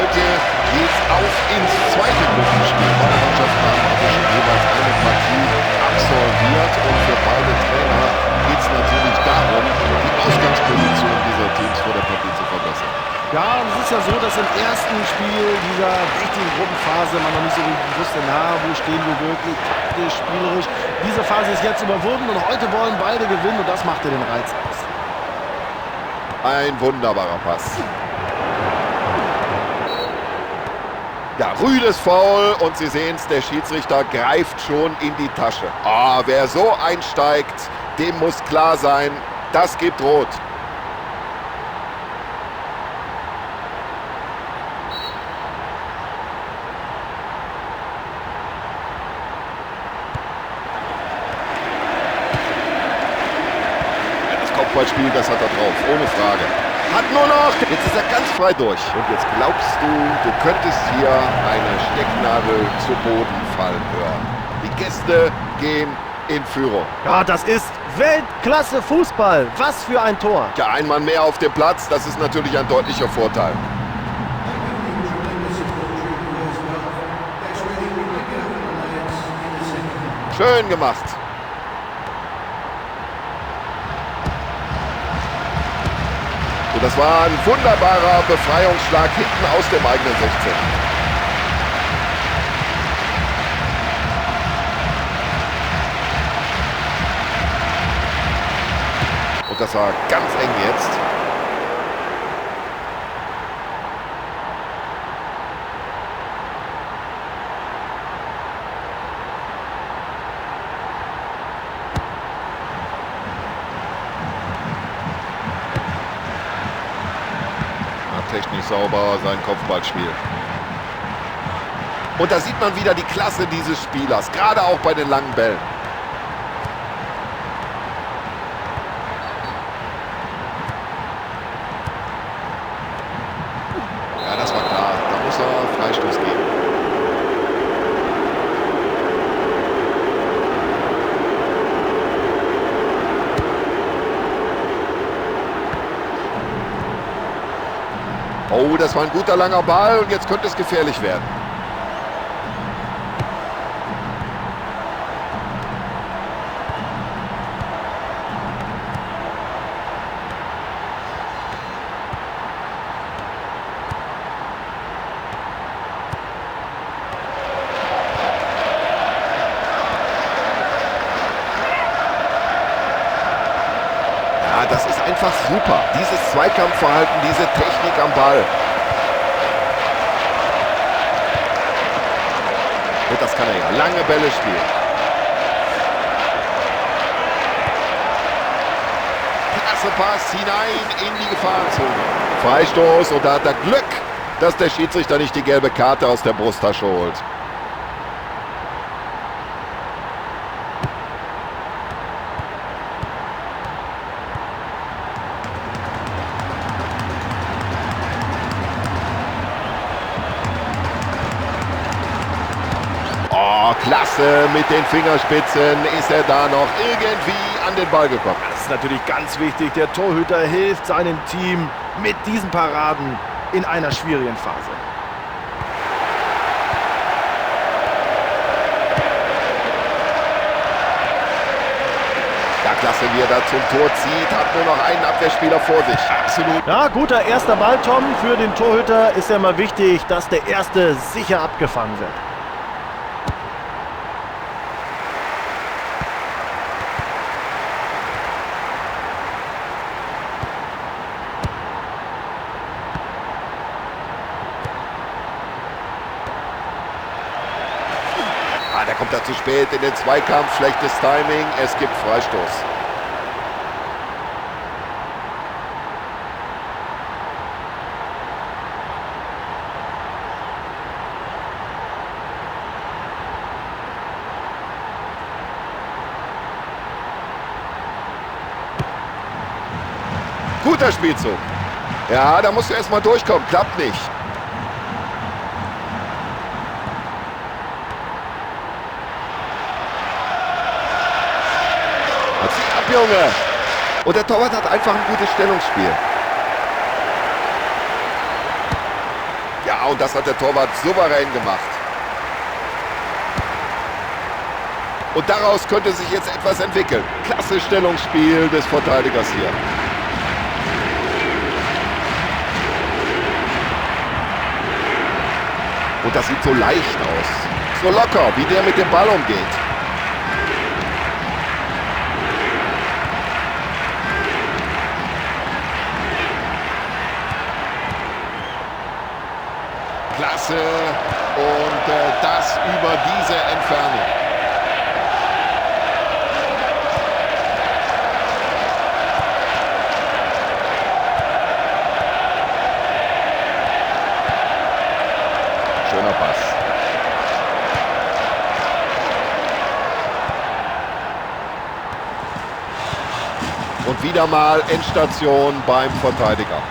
Heute geht's auf ins zweite Gruppenspiel. Beide Mannschaften haben also schon jeweils eine Partie absolviert. Und für beide Trainer geht's natürlich darum, die Ausgangsposition dieser Teams vor der Partie zu verbessern. Ja, und es ist ja so, dass im ersten Spiel dieser wichtigen Gruppenphase man noch nicht so richtig wusste, na, wo stehen wir wirklich, taktisch, spielerisch. Diese Phase ist jetzt überwunden und heute wollen beide gewinnen und das macht ja den Reiz aus. Ein wunderbarer Pass. Ja, rüdes Foul und Sie sehen's, der Schiedsrichter greift schon in die Tasche. Ah, wer so einsteigt, dem muss klar sein, das gibt Rot. Kopfballspiel, das hat er drauf, ohne Frage. Hat nur noch, jetzt ist er ganz frei durch. Und jetzt glaubst du, du könntest hier eine Stecknadel zu Boden fallen hören. Die Gäste gehen in Führung. Ja, das ist Weltklasse Fußball. Was für ein Tor. Ja, ein Mann mehr auf dem Platz, das ist natürlich ein deutlicher Vorteil. Schön gemacht. Und das war ein wunderbarer Befreiungsschlag hinten aus dem eigenen 16. Und das war ganz eng jetzt. Technisch sauber sein Kopfballspiel. Und da sieht man wieder die Klasse dieses Spielers, gerade auch bei den langen Bällen. Ja, das war klar. Da muss er Freistoß geben. Oh, das war ein guter langer Ball und jetzt könnte es gefährlich werden. Ja, das ist einfach super. Dieses Zweikampfverhalten, diese Technik am Ball. Und das kann er ja. Lange Bälle spielen. Klasse Pass hinein in die Gefahrenzone. Freistoß und da hat er Glück, dass der Schiedsrichter nicht die gelbe Karte aus der Brusttasche holt. Oh, klasse, mit den Fingerspitzen ist er da noch irgendwie an den Ball gekommen. Das ist natürlich ganz wichtig. Der Torhüter hilft seinem Team mit diesen Paraden in einer schwierigen Phase. Ja, klasse, wie er da zum Tor zieht, hat nur noch einen Abwehrspieler vor sich. Absolut. Ja, guter erster Ball, Tom. Für den Torhüter ist ja immer wichtig, dass der erste sicher abgefangen wird. Ah, der kommt da zu spät in den Zweikampf. Schlechtes Timing. Es gibt Freistoß. Guter Spielzug. Ja, da musst du erstmal durchkommen. Klappt nicht. Zieh ab, Junge. Und der Torwart hat einfach ein gutes Stellungsspiel. Ja, und das hat der Torwart souverän gemacht. Und daraus könnte sich jetzt etwas entwickeln. Klasse Stellungsspiel des Verteidigers hier. Und das sieht so leicht aus. So locker, wie der mit dem Ball umgeht. Klasse. Und das über diese Entfernung. Schöner Pass. Und wieder mal Endstation beim Verteidiger.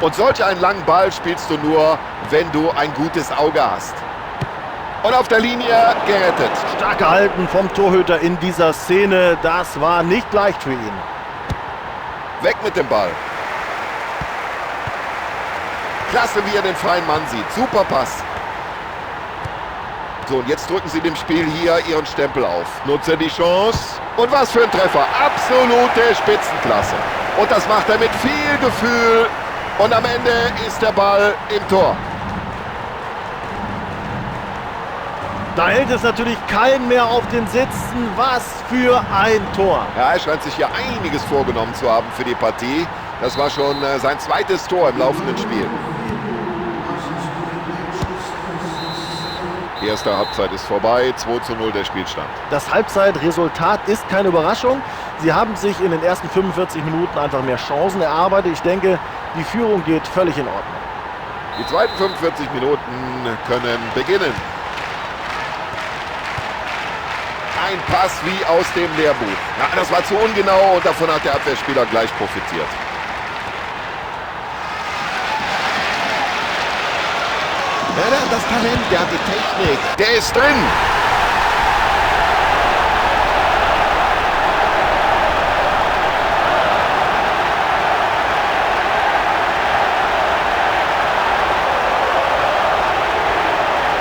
Und solch einen langen Ball spielst du nur, wenn du ein gutes Auge hast. Und auf der Linie gerettet. Stark gehalten vom Torhüter in dieser Szene. Das war nicht leicht für ihn. Weg mit dem Ball. Klasse, wie er den freien Mann sieht. Super Pass. So, und jetzt drücken sie dem Spiel hier ihren Stempel auf. Nutze die Chance. Und was für ein Treffer. Absolute Spitzenklasse. Und das macht er mit viel Gefühl. Und am Ende ist der Ball im Tor. Da hält es natürlich keinen mehr auf den Sitzen. Was für ein Tor. Ja, er scheint sich hier einiges vorgenommen zu haben für die Partie. Das war schon sein zweites Tor im laufenden Spiel. Die erste Halbzeit ist vorbei, 2:0 der Spielstand. Das Halbzeitresultat ist keine Überraschung. Sie haben sich in den ersten 45 Minuten einfach mehr Chancen erarbeitet. Ich denke, die Führung geht völlig in Ordnung. Die zweiten 45 Minuten können beginnen. Ein Pass wie aus dem Lehrbuch. Ja, das war zu ungenau und davon hat der Abwehrspieler gleich profitiert. Ja, der hat das Talent, der hat die Technik. Der ist drin.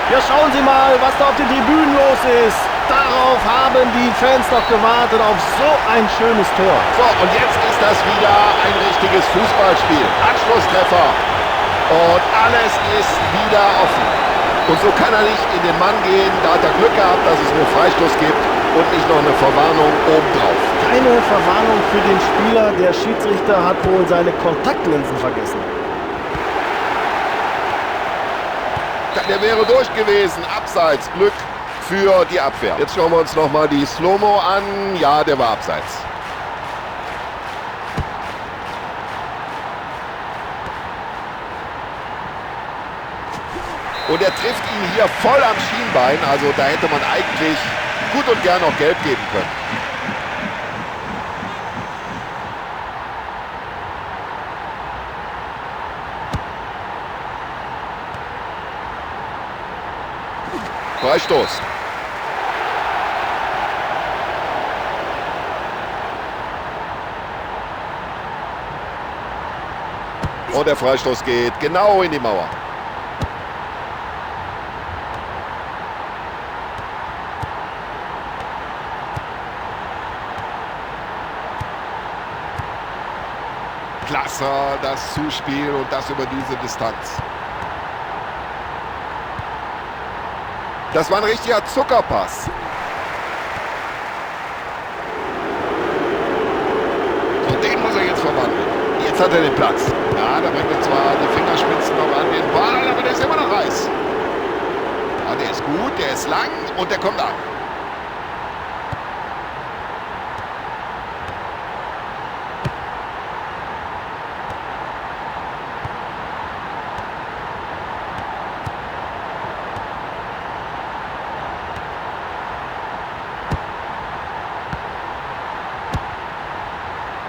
Ja, schauen Sie mal, was da auf den Tribünen los ist. Darauf haben die Fans doch gewartet, auf so ein schönes Tor. So, und jetzt ist das wieder ein richtiges Fußballspiel. Anschlusstreffer. Und alles ist wieder offen. Und so kann er nicht in den Mann gehen. Da hat er Glück gehabt, dass es nur Freistoß gibt und nicht noch eine Verwarnung obendrauf. Keine Verwarnung für den Spieler. Der Schiedsrichter hat wohl seine Kontaktlinsen vergessen. Der wäre durch gewesen. Abseits. Glück für die Abwehr. Jetzt schauen wir uns nochmal die Slow-Mo an. Ja, der war abseits. Und er trifft ihn hier voll am Schienbein. Also da hätte man eigentlich gut und gern noch gelb geben können. Freistoß. Und der Freistoß geht genau in die Mauer. Klasse, das Zuspiel und das über diese Distanz. Das war ein richtiger Zuckerpass. Und den muss er jetzt verwandeln. Jetzt hat er den Platz. Ja, da bringt er zwar die Fingerspitzen noch an den Ball, aber der ist immer noch heiß. Ja, der ist gut, der ist lang und der kommt an.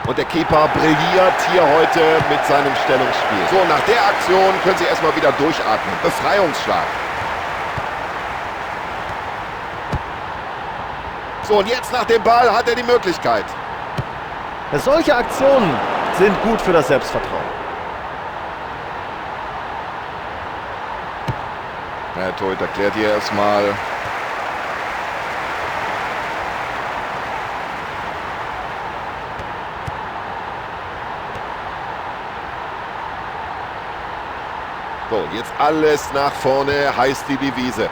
Und der Keeper brilliert hier heute mit seinem Stellungsspiel. So, nach der Aktion können sie erstmal wieder durchatmen. Befreiungsschlag. So, und jetzt nach dem Ball hat er die Möglichkeit. Solche Aktionen sind gut für das Selbstvertrauen. Der Torhüter klärt hier erstmal. So, jetzt alles nach vorne, heißt die Devise.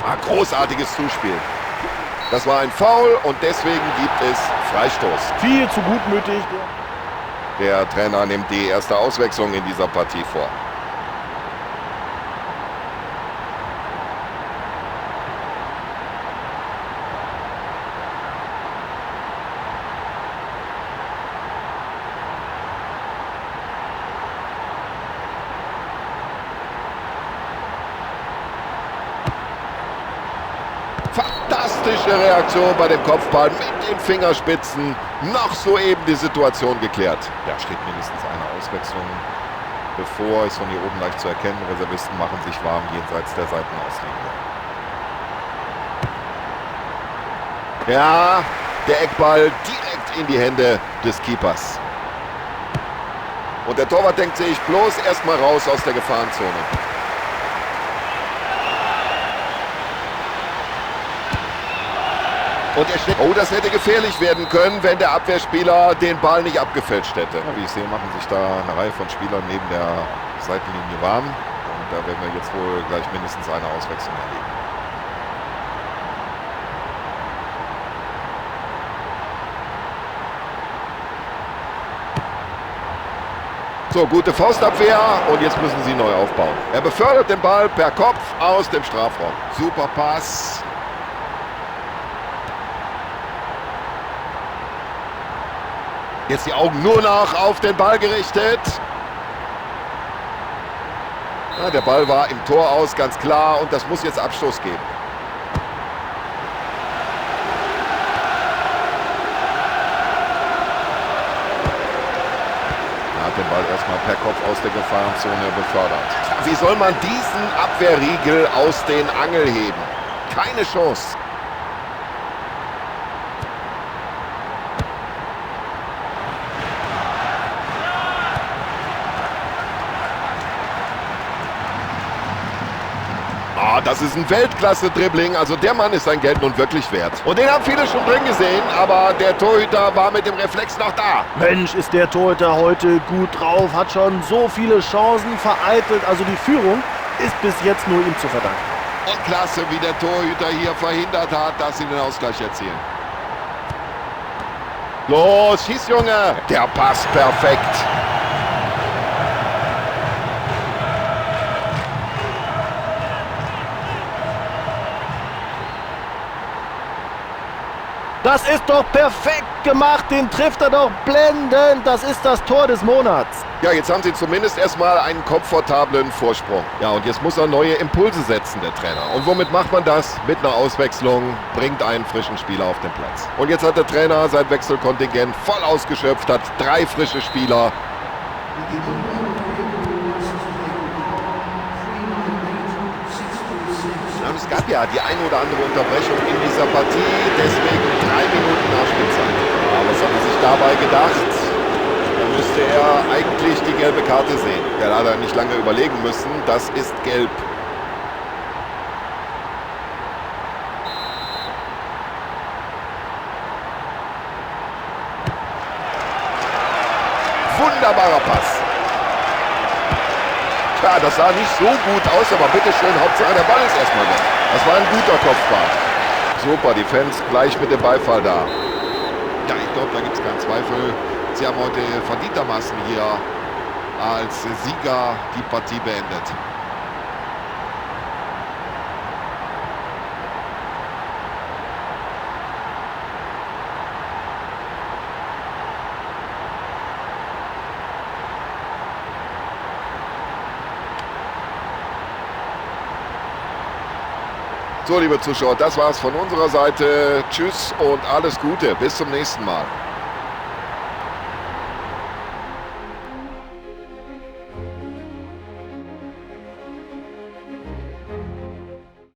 Ah, großartiges Zuspiel. Das war ein Foul und deswegen gibt es Freistoß. Viel zu gutmütig. Der Trainer nimmt die erste Auswechslung in dieser Partie vor. Fantastische Reaktion bei dem Kopfball mit den Fingerspitzen. Noch soeben die Situation geklärt. Ja, steht mindestens eine Auswechslung bevor. Ist von hier oben leicht zu erkennen. Reservisten machen sich warm jenseits der Seitenauslinie. Ja, der Eckball direkt in die Hände des Keepers. Und der Torwart denkt sich bloß erstmal raus aus der Gefahrenzone. Und er schlägt. Oh, das hätte gefährlich werden können, wenn der Abwehrspieler den Ball nicht abgefälscht hätte. Ja, wie ich sehe, machen sich da eine Reihe von Spielern neben der Seitenlinie warm. Und da werden wir jetzt wohl gleich mindestens eine Auswechslung erleben. So, gute Faustabwehr und jetzt müssen sie neu aufbauen. Er befördert den Ball per Kopf aus dem Strafraum. Super Pass. Jetzt die Augen nur noch auf den Ball gerichtet. Ja, der Ball war im Tor aus, ganz klar. Und das muss jetzt Abstoß geben. Er hat den Ball erstmal per Kopf aus der Gefahrenzone befördert. Wie soll man diesen Abwehrriegel aus den Angeln heben? Keine Chance. Das ist ein Weltklasse-Dribbling. Also der Mann ist sein Geld nun wirklich wert. Und den haben viele schon drin gesehen, aber der Torhüter war mit dem Reflex noch da. Mensch, ist der Torhüter heute gut drauf, hat schon so viele Chancen vereitelt. Also die Führung ist bis jetzt nur ihm zu verdanken. Und klasse, wie der Torhüter hier verhindert hat, dass sie den Ausgleich erzielen. Los, schieß, Junge! Der passt perfekt. Das ist doch perfekt gemacht, den trifft er doch blendend. Das ist das Tor des Monats. Ja, jetzt haben sie zumindest erstmal einen komfortablen Vorsprung. Ja, und jetzt muss er neue Impulse setzen, der Trainer. Und womit macht man das? Mit einer Auswechslung, bringt einen frischen Spieler auf den Platz. Und jetzt hat der Trainer sein Wechselkontingent voll ausgeschöpft, hat 3 frische Spieler. Es gab ja die ein oder andere Unterbrechung in dieser Partie, deswegen 3 Minuten Nachspielzeit. Ja, was hat er sich dabei gedacht? Da müsste er eigentlich die gelbe Karte sehen. Der hat leider nicht lange überlegen müssen, das ist gelb. Wunderbarer Pass. Tja, das sah nicht so gut aus, aber bitteschön, Hauptsache der Ball ist erstmal weg. Das war ein guter Kopfball. Super, die Fans gleich mit dem Beifall da. Ja, ich glaube, da gibt es keinen Zweifel. Sie haben heute verdientermaßen hier als Sieger die Partie beendet. So, liebe Zuschauer, das war's von unserer Seite. Tschüss und alles Gute. Bis zum nächsten Mal.